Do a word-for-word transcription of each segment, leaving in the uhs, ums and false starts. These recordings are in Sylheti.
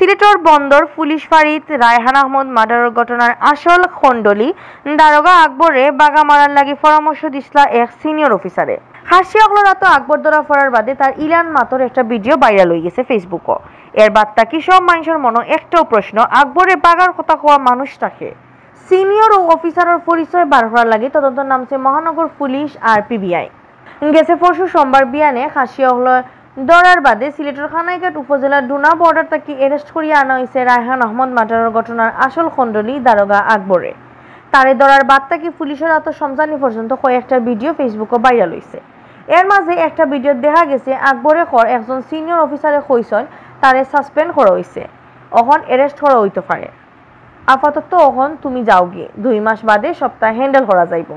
সিলেটর বন্দর পুলিশ ফাঁড়িত রায়হান আহমদ মার্ডারর ঘটনার আসল খণ্ডলি দারোগা আকবরে বাগা মারার লাগি পরামর্শ দিছলা এক সিনিয়র অফিসারে। খাসিয়া অকলর আতো আকবর ধরা পড়ার বাদে তার ইলান মাতর একটা ভিডিও ভাইরাল অই গেছে ফেসবুকো। এর বাদ থাকি সব মানষর মনো একটাউ প্রশ্ন, আকবরে বাগার কথা কওয়া মানুষটা কে? সিনিয়র ও অফিসারর পরিচয় বার করার লাগি তদন্ত নামছে মহানগর পুলিশ আর পিবিআই। গেছে পরশু সোমবার বিয়ানে খাসিয়া অকলর ধরার বাদে সিলেটর কানাইঘাট উপজেলার ডুনা বর্ডার থাকি অ্যারেস্ট করিয়া আনা অইছে রায়হান আহমদ মার্ডারর ঘটনার আসল খণ্ডলি দারোগা আকবরে। তারে ধরার বাদ থাকি পুলিশর আতো সমঝানি পর্যন্ত কয়েকটা ভিডিও ফেসবুকো ভাইরাল অইছে। এর মাঝে একটা ভিডিওত দেখা গেছে আকবরে কর একজন সিনিয়র অফিসারে কইছইন তারে সাসপেন্ড করা অইছে, অখন অ্যারেস্ট করা অইতো পারে। আপাতত অখন তুমি যাওগি, দুই মাস বাদে সবটা হ্যান্ডেল করা যাইবো।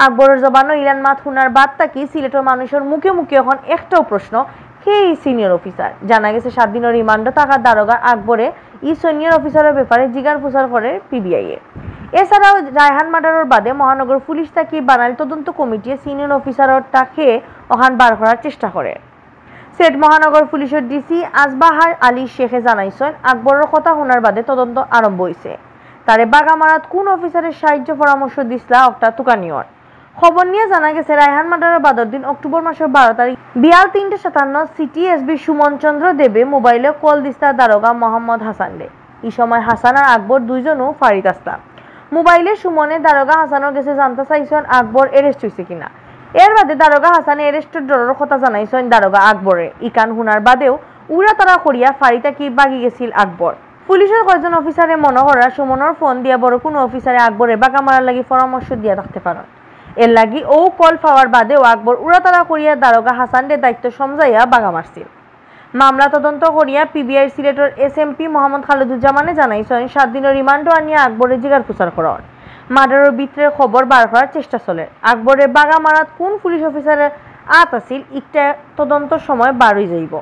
আকবরর জবানো ইলান মাত হুনার বাদ থাকি সিলেটর মানষর মুখে মুখে অখন একটাউ প্রশ্ন, কে ই সিনিয়র অফিসার? জানা গেছে সাত দিনর রিমান্ডো থাকা দারোগা আকবরে ই সিনিয়র অফিসারর ব্যাপারে জিগার পুছার করের পিবিআই এ। এছাড়াও রায়হান মার্ডারর বাদে মহানগর পুলিশ থাকি বানাইল তদন্ত কমিটিয়ে সিনিয়র অফিসারর তা কে অখান বার করার চেষ্টা করের। সিলেট মহানগর পুলিশর ডিসি আজবাহার আলী শেখে জানাইছইন, আকবরর কথা হুনার বাদে তদন্ত আরম্ভ অইছে। তারে বাগা মারাত কুন অফিসারে সাহায্য পরামর্শ দিছলা অকটা তুকানি অর। খবর নিয়া জানা গেছে রায়হান মার্ডারর বাদর দিন অক্টোবর মাসর বারো তারিখ বিয়াল তিনটা সাতান্ন সিটি এসবি সুমন চন্দ্র দেবে মোবাইলো কল দিছলা দারোগা মোহাম্মদ হাসানরে। ই সময় হাসান আর আকবর দুইজনউ ফাঁড়িত আছলা। মোবাইলে সুমনে দারোগা হাসানর গেছে জানতা চাইছইন আকবর অ্যারেস্ট অইছে কিনা। এর বাদে দারোগা হাসানে অ্যারেস্টর ডরর কথা জানাইছইন দারোগা আকবরে। ইখান হুনার বাদেউ উড়াতাড়া করিয়া ফাঁড়ি থাকি বাগি গেছিল আকবর। পুলিশর কয়জন অফিসারে মনো করা সুমনর ফোন দিয়া বড় কুনু অফিসারে আকবরে বাগা মারার লাগি পরামর্শ দিয়া থাকতে পারইন। এর লাগি অউ কল পাওয়ার বাদেউ আকবর উড়াতাড়া করিয়া দারোগা হাসানরে দায়িত্ব সমঝাইয়া বাগা মারছিল। মামলা তদন্ত করিয়া পিবিআইর সিলেটর এসএমপি মোহাম্মদ খালেদুজ্জামানে জানাইছইন, সাত দিনর রিমান্ডো আনিয়া আকবরে জিগার পুছার করা অর। মার্ডারর ভিতরের খবর বার করার চেষ্টা চলের। আকবরে বাগা মারাত কুন পুলিশ অফিসারর আত আছিল, ইকটা তদন্তর সময় বার অই যাইবো।